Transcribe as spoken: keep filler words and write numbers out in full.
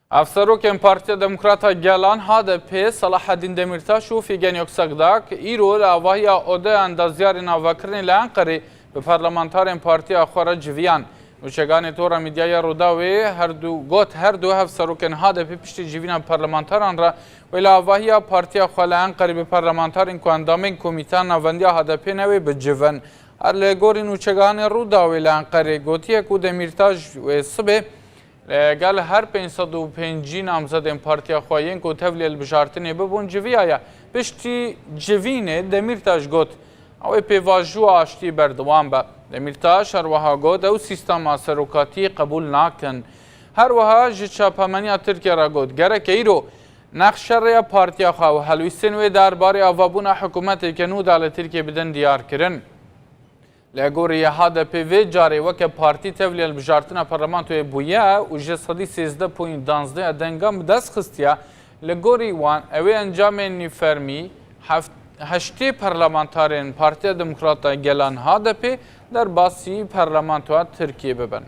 Hevserokên Partiya Demokrata Gelan H D P, Selahaddin Demirtaş û Figen Yüksekdağ, îro li avahiya Odeya Endazyarên Avakirinê li Enqerê bi parlamentarên partiya xwe re civiyan. Nûçeganê Tora Medyaya Rûdawê her du got, her du hevserokên H D P piştî civîna parlamentaran re wê li avahiya partiya xwe li Enqerê bi parlamentarên ku endamên Komîteya Navendiya H D P ne wê bicivin. Her li gorî nûçeganê Rûdawê li Enqerê gotiye ku Demirtaş wê sibê li gel her pênc sed û pêncî namzedên partiya xwe yên ku tevlî hilbijartinê bibûn civiyaye. Piştî civînê Demirtaş got, ew ê pêvajo û aştiyê berdewam be. Demirtaş her wiha got, ew sîstema serokatiyê qebûl nakin. Her wiha ji çapemeniya Tirkiye re got, gerek e îro nexşe rêya partiya xwe û helwîstên wê derbarê avabûna hikûmeteke nû de li Tirkiyê bidin diyar kirin. Li gorî H D P vê carê weke partî tevlî hilbijartina parlamentoyê bûye û ji sedî sêzdeh ponî danzdeh ya dengan bi dest xistiye. Li gorî wan, ew ê encamên nîfermî heft-, heştê parlamentarên Partiya Demokrata Gelan H D P derbasî parlamentoya Tirkiyê bibin.